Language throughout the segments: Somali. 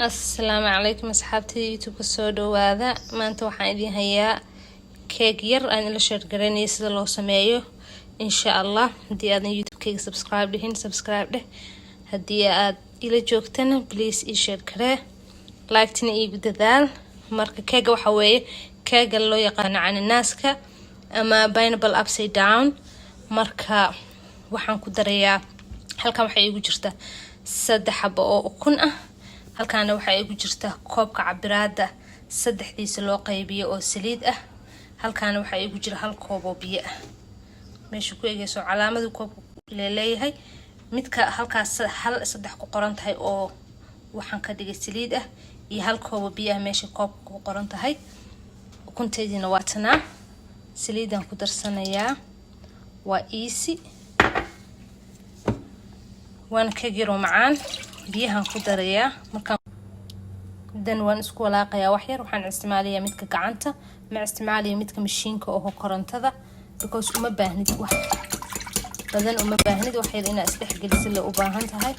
Asalaamu calaykum asxaabta YouTube-ka, soo dhawaada. Maanta waxaan idiin hayaa keeg yar aan ila share garaynaya sida loo sameeyo, insha Allah. Haddii aadan YouTube-kayga subscribe dhihin, subscribe dheh. Haddii aad ila joogtana, please ii share garee, like-tina iigu dadaal. Marka keega waxaa weeye keega loo yaqaano cananaaska ama pineapple upside down. Marka waxaan ku darayaa, halkan waxaa iigu jirta 3 xabo oo ukun ah, halkaana waxaa igu jirta koobka cabiraada saddexdiisa loo qaybiyo oo saliid ah, halkaana waxaa igu jira hal koob oo biyo ah. Meesha ku egeyso calaamadu koobka leeleeyahay, midka halkaas hal saddex ku qoran tahay oo waxaan ka dhigay saliid ah, iyo hal koob oo biyo ah meesha koobka ku qoran tahay. Ukunteediina waa tanaa. Saliidaan ku darsanayaa. Waa easy, waana keeg yaroo macaan. Biyahan ku darayaa markaan dan waan isku walaaqayaa wax yar. Waxaan isticmaalayaa midka gacanta, ma isticmaalaya midka mashiinka oo korontada, because uma baahnid wax badan, uma baahnid wax yar inaa isdhexgelisa la u baahan tahay.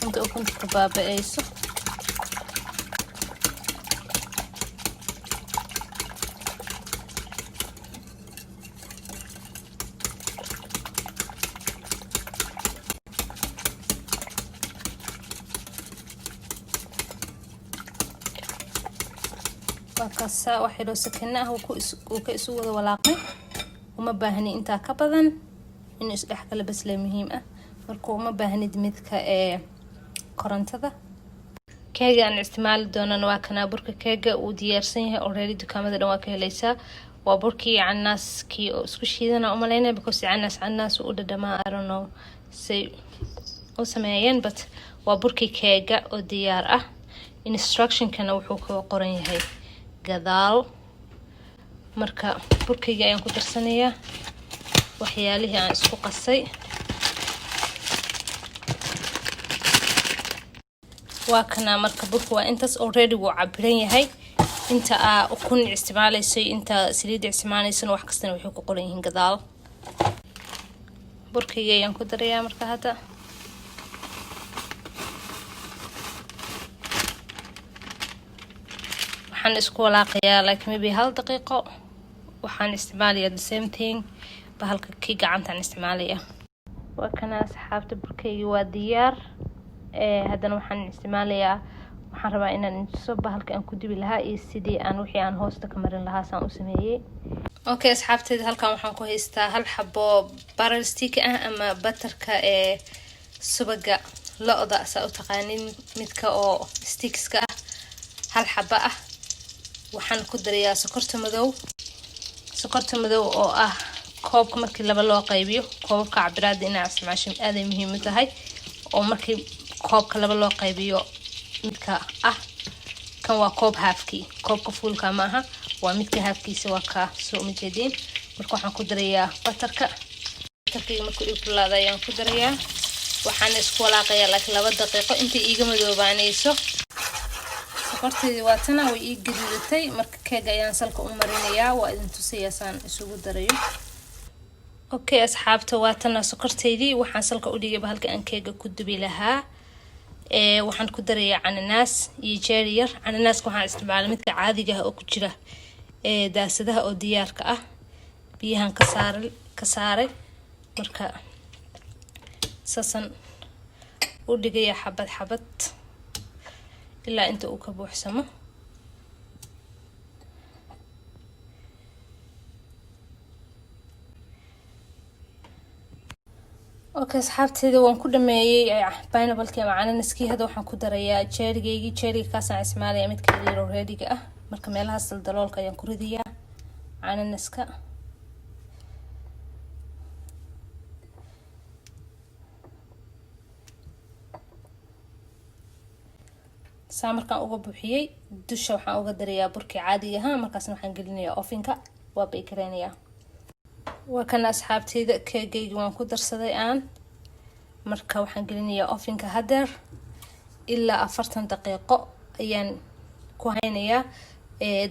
Inta ukunta ka baaba-eyso. Waa kaasaa, wax yaroo sakana ah uu ka isu wada walaaqay. Uma baahni intaa ka badan, inuu isdhexgalo basle muhiim ah. Marka uma baahnid midka ee korontada. Keega aan isticmaali doonana waa kanaa. Burka keega uu diyaarsan yahay already, dukaamada dhan waa ka heleysaa. Waa burkii canaaskii oo isku shiidana umaleynaya, because canaas canaas u dhadhamaa. I don't know say u sameeyeen, but waa burkii keega oo diyaar ah. Instructionkana wuxuu kaga qoran yahay gadaal. Marka burkayga ayaan ku darsanayaa waxyaalihii aan isku qasay. Waa kanaa. Marka burka waa intaas, already wuu cabiran yahay. Inta aa ukun isticmaaleyso, inta saliidda isticmaaleysana, wax kastana waxay ku qoran yihiin gadaal. Burkayga ayaan ku darayaa. Marka hadda waxaan isku walaaqayaa like maybe hal daqiiqo. Waxaan isticmaalayaa the same thing, bahalka kii gacantaan isticmaalaya. Waa kana asxaabta, burkayga waa diyaar. Haddana waxaan isticmaalayaa, waxaan rabaa inaan intuso bahalka aan ku dubi lahaa iyo sidii aan wixii aan hoosta ka marin lahaa saan u sameeyey. Okay asxaabteeda, halkan waxaan ku haystaa hal xabo butter stick ah ama butterka ee subaga lo-da saa u taqaanin, midka oo stickska ah, hal xabo ah. Waxaan ku darayaa sokorta madow, sokorta madow oo ah koobka markii laba loo qaybiyo. Koobabka cabiraada inaa isticmaasho aaday muhiim u tahay, oo markii koobka laba loo qaybiyo midka ah. Kan waa koob halfkii, koobka fullka ma aha, waa midka halfkiisa, waa kaa soo uma jeediin. Marka waxaan ku darayaa butterka. Butterkayga markuu ii kululaada ayaan ku darayaa. Waxaan isku walaaqayaa laakiin 2 daqiiqo intay iiga madoobaanayso. Sokorteydii waa tana, way ii gaduudatay. Marka keega ayaan salka u marinayaa, waa idin tusayaa saan isugu darayo. Okay asxaabta, waa tana sokorteydii. Waxaan salka u dhigay bahalka aan keega ku dubi lahaa. Waxaan ku darayaa cananaas iyo cherry yar. Cananaaska waxaan isticmaalay midka caadiga ah oo ku jira daasadaha oo diyaarka ah. Biyahan ka saaray. Marka saasaan u dhigaya xabad xabad ilaa inta uu ka buuxsamo. Okay asxaabteeda, waan ku dhameeyey pineapple-kii ama cananaskii. Hadda waxaan ku darayaa cherrygaygii. Cherryga kaasaan isticmaalaya, midka yaryar readyga ah. Marka meelahaas daldaloolka ayaan ku ridayaa cananaska. Saa markaan uga buuxiyey, dusha waxaan uga darayaa burkii caadiga ahaa. Markaasna waxaan gelinayaa ovenka, waa bake gareynayaa. Waa kana asxaabteyda, keegayga waan ku darsaday aan. Marka waxaan gelinayaa ovenka hadeer, ilaa 40 daqiiqo ayaan Ku haynayaa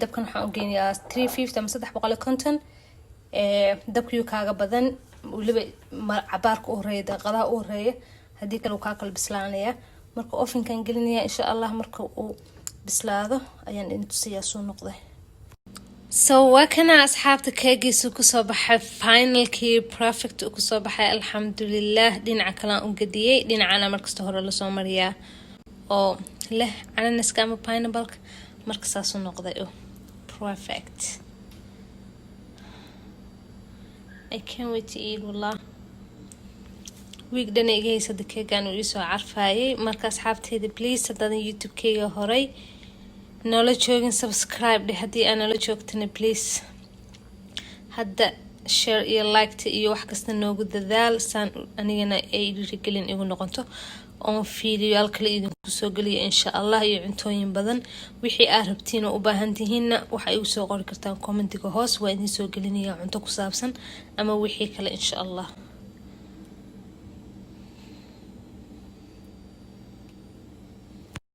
dabkan waxaan u geynayaa 350 ama 350. Dabkiyuu kaaga badan weliba cabaarka u horeeya, daqiiqadaha u horeeya. Haddii kale uu kaa kala bislaanaya. Marka ovenkan gelinaya, insha Allah. Marka uu bislaado ayaan idin tusayaa suu noqday. So waa kana, asxaabta, keegiisu kusoo baxay finalkii, perfect uu kusoo baxay, alxamdulilah. Dhinaca kalean u gadiyey, dhinacana markasta hore lasoo mariyaa oo leh cananaska ama pineappleka. Marka saasuu noqday, perfect. I can't wait to eat, wallah. Week dhana iga haysada keegan uu iisoo carfaayay. Marka asxaabteyda, please, haddaadan YouTube-keyga horay noola joogin, subscribe dheh. Haddii aa noola joogtana, please hadda share iyo liketa iyo wax kasta noogu dadaal, saan anigana ay dhiirigelin igu noqoto oon fiidiyoyaal kale idinku soo geliyo, insha Allah, iyo cuntooyin badan. Wixii aad rabtiin oo u baahan tihiinna, waxaa igu soo qori kartaan commentiga hoos. Waa idin soo gelinaya cunto ku saabsan ama wixii kale, insha Allah.